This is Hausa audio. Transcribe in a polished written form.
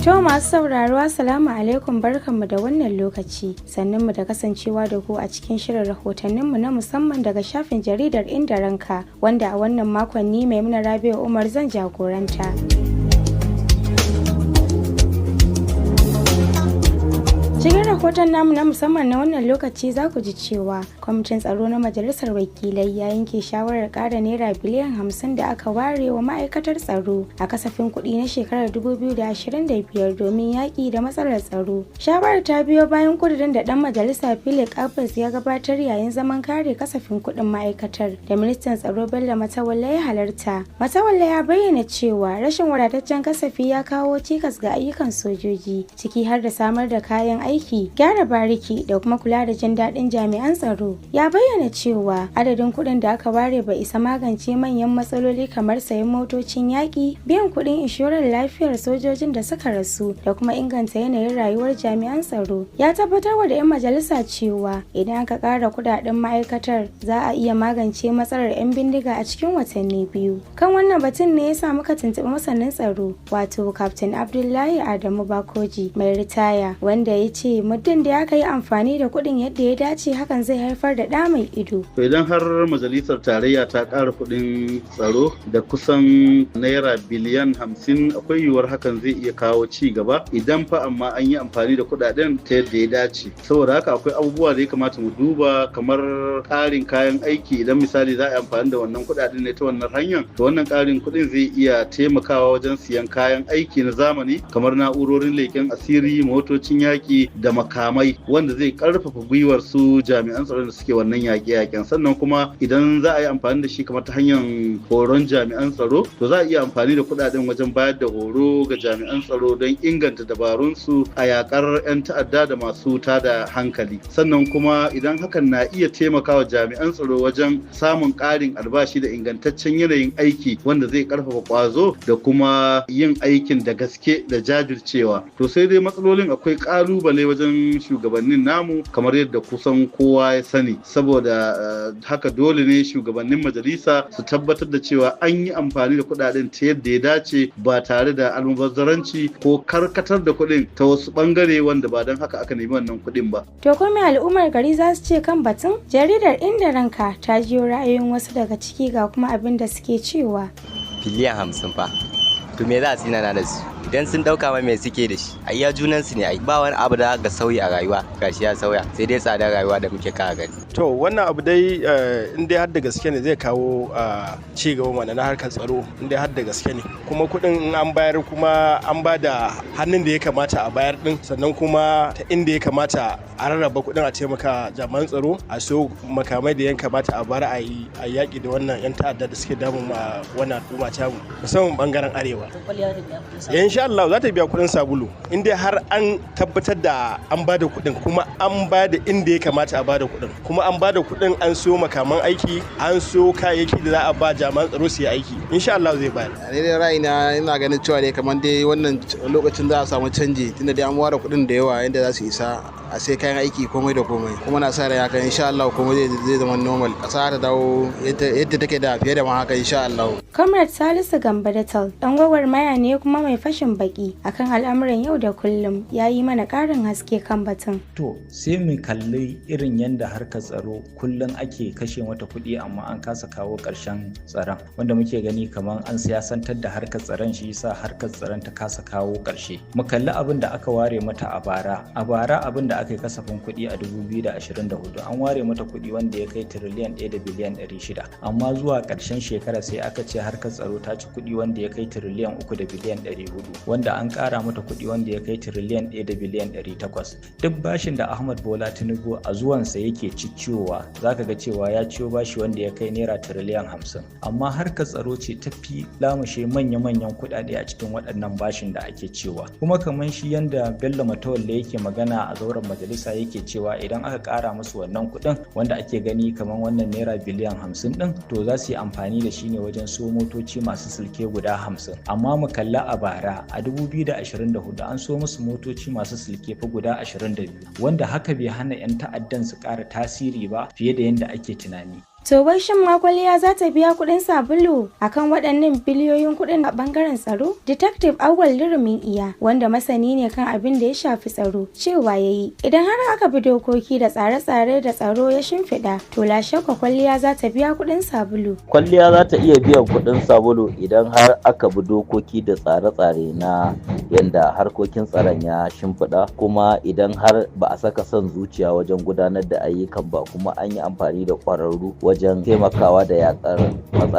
To, masu sauraro, Assalamu alaikum, barkanmu da wannan lokaci, sannunmu da kasancewa da ku a cikin shirin rahotanninmu na musamman daga shafin jaridar Inda Ranka, wanda a wannan makon ni, Maimuna Rabi'u Umar, zan jagoranta. Cikin rahoton namu na musamman na wannan lokaci, za ku ji cewa kwamitin tsaro na majalisar wakilai ya yanke shawarar ƙara naira biliyan 50 da aka ware wa ma'aikatar tsaro a kasafin kuɗi na shekarar 2025 domin yaƙi da matsalar tsaro. Shawarar ta biyo bayan ƙudurin da ɗan majalisa Philip Abbas ya gabatar yayin zaman kare kasafin kuɗin ma'aikatar da ministan tsaro Bello Matawalle ya halarta. Matawalle ya bayyana cewa rashin wadataccen kasafi ya kawo cikas ga ayyukan sojoji, ciki har da samar da kayan aiki, gyara bariki da kuma kula da jin daɗin jami'an tsaro. Ya bayyana cewa adadin kuɗin da aka ware bai isa magance manyan matsaloli kamar sayan motocin yaƙi, biyan kuɗin inshorar lafiyar sojojin da suka rasu da kuma inganta yanayin rayuwar jami'an tsaro. Ya tabbatar wa da 'yan majalisa cewa idan aka ƙara kuɗaɗen ma'aikatar, za a iya magance matsalar 'yan bindiga a cikin watanni 2. Kan wannan batun ne ya sa muka tuntuɓi masanin tsaro, wato Kaftin Abdullahi Adamu Bakoji mai ritaya, wanda ya ce muddin da aka yi amfani da kuɗin yadda ya dace, hakan zai haifar da ɗa mai ido. To, idan har majalisar tarayya ta ƙara kuɗin tsaro da kusan naira biliyan 50, akwai yiwuwar hakan zai iya kawo ci gaba, idan fa amma an yi amfani da kuɗaɗen ta yadda ya dace. Saboda haka akwai abubuwa da ya kamata mu duba, kamar ƙarin kayan aiki. Idan misali za a yi amfani da wannan kuɗaɗen ne ta wannan hanyar, to wannan ƙarin kuɗin zai iya taimakawa wajen siyan kayan aiki na zamani kamar na'urorin leƙen asiri, motocin yaƙi da makamai, wanda zai karfafa gwiwar su jami'an tsaron da suke wannan yaƙe-yaƙen. Sannan kuma idan za a yi amfani da shi kamar ta hanyar horon jami'an tsaro, to za a iya amfani da kuɗaɗen wajen bayar da horo ga jami'an tsaro don inganta dabarunsu a yakar 'yan ta'adda da masu tada hankali. Sannan kuma idan hakan na iya taimakawa jami'an tsaro wajen samun ƙarin albashi da ingantaccen yanayin aiki, wanda zai karfafa ƙwazo da kuma yin aikin da gaske da jajircewa. To, sai dai matsalolin, akwai ƙalubale wajen shugabannin namu, kamar yadda kusan kowa ya sani. Saboda haka dole ne shugabannin majalisa su tabbatar da cewa an yi amfani da kuɗaɗen ta yadda ya dace, ba tare da almubazzaranci ko karkatar da kuɗin ta wasu ɓangare wanda ba don haka aka nemi wannan kuɗin ba. To, ko me al'ummar gari za su ce kan batun? Jaridar Inda Ranka ta jiyo ra'ayoyin wasu daga ciki, ga kuma abin da suke cewa. Biliyan 50 fa. To, me za a tsinana da su? Idan sun dauka ma, me suke da shi? A iya junan su ne ai, ba wani abu da ga sauyi a rayuwa. Gashi ya sauya, sai dai tsadar rayuwa da muke kara gani. To, wannan abu dai, in dai har da gaske ne, zai kawo ci gaba mana na harkar tsaro, in dai har da gaske ne. Kuma kuɗin in an bayar, kuma an ba da hannun da ya kamata a bayar din, sannan kuma ta inda ya kamata a rarraba kuɗin, a taimaka jami'an tsaro, a so makamai da ya kamata a bar, a yi a yaƙi da wannan 'yan ta'adda da suke damun a wannan al'umma tamu, musamman bangaren arewa. Insha Allah za ta biya kuɗin sabulu, in dai har an tabbatar da an ba da kuɗin, kuma an ba da inda ya kamata a ba da kuɗin, kuma an ba da kuɗin an siyo makaman aiki, an siyo kayayyaki da za a ba jami'an tsaro su yi aiki, insha Allah zai bayar. A dai ra'ayina, ina ganin cewa dai kamar dai wannan lokacin za a samu canji, tunda dai an ware kuɗin da yawa yadda za su isa a sai kayan aiki, komai da komai. Kuma na sa rai haka, insha Allah komai zai zama normal, ƙasa ta dawo yadda take da, fiye da ma haka, insha Allah. Comrade Salisu Gambo Datal dan gwagwarmaya ne kuma mai fashin baki akan al'amuran yau da kullum, ya yi mana ƙarin haske kan batun. To, sai mu kalli irin yadda harkar tsaro kullum ake kashe mata kuɗi, amma an kasa kawo ƙarshen tsaron, wanda muke gani kamar an siyasantar da harkar tsaron, shi yasa harkar tsaron ta kasa kawo ƙarshe. Mu kalli abin da aka ware mata a bara. A bara, abin da aka yi kasafin kuɗi a 2024, an ware mata kuɗi wanda ya kai tiriliyan 1 da biliyan 600, amma zuwa ƙarshen shekara sai aka ce harkar tsaro ta ci kuɗi wanda ya kai tiriliyan 3 da biliyan 400, wanda an ƙara mata kuɗi wanda ya kai tiriliyan 1 da biliyan 800. Duk bashin da Ahmad Bola Tinubu a zuwansa yake cicciyowa, zaka ga cewa ya ciyo bashi wanda ya kai naira tiriliyan 50, amma harkar tsaro ce ta fi lamushe manya-manyan kuɗaɗe a cikin waɗannan bashin da ake cewa. Kuma kamar shi yanda Bello Matawalle yake magana a zauren majalisa, yake cewa idan aka ƙara musu wannan kuɗin wanda ake gani kamar wannan naira biliyan 50 ɗin, to za su yi amfani da shi ne wajen so motoci masu silke guda 50. Amma mu kalla a bara, a 2024, an so musu motoci masu silke fa guda 22, wanda haka bai hana 'yan ta'addan su ƙara tasiri ba fiye da yadda ake tunani. To wai shin ma kwalliya za ta biya kuɗin sabulu akan waɗannan biliyoyin kuɗin a ɓangaren tsaro? Detective Awwal Lirumin Iya, wanda masani ne kan abin da ya shafi tsaro, cewa ya yi idan har aka bi dokoki da tsare-tsare da tsaro ya shimfiɗa, to la shakka kwalliya za ta biya kuɗin sabulu. Kwalliya za ta iya biyan kuɗin sabulu idan har aka bi dokoki da tsare-tsare na yadda harkokin tsaron ya shimfiɗa, kuma idan har ba a saka son zuciya wajen gudanar da ayyukan ba, kuma an yi amfani da ƙwararru wajen taimakawa da yaƙar matsala.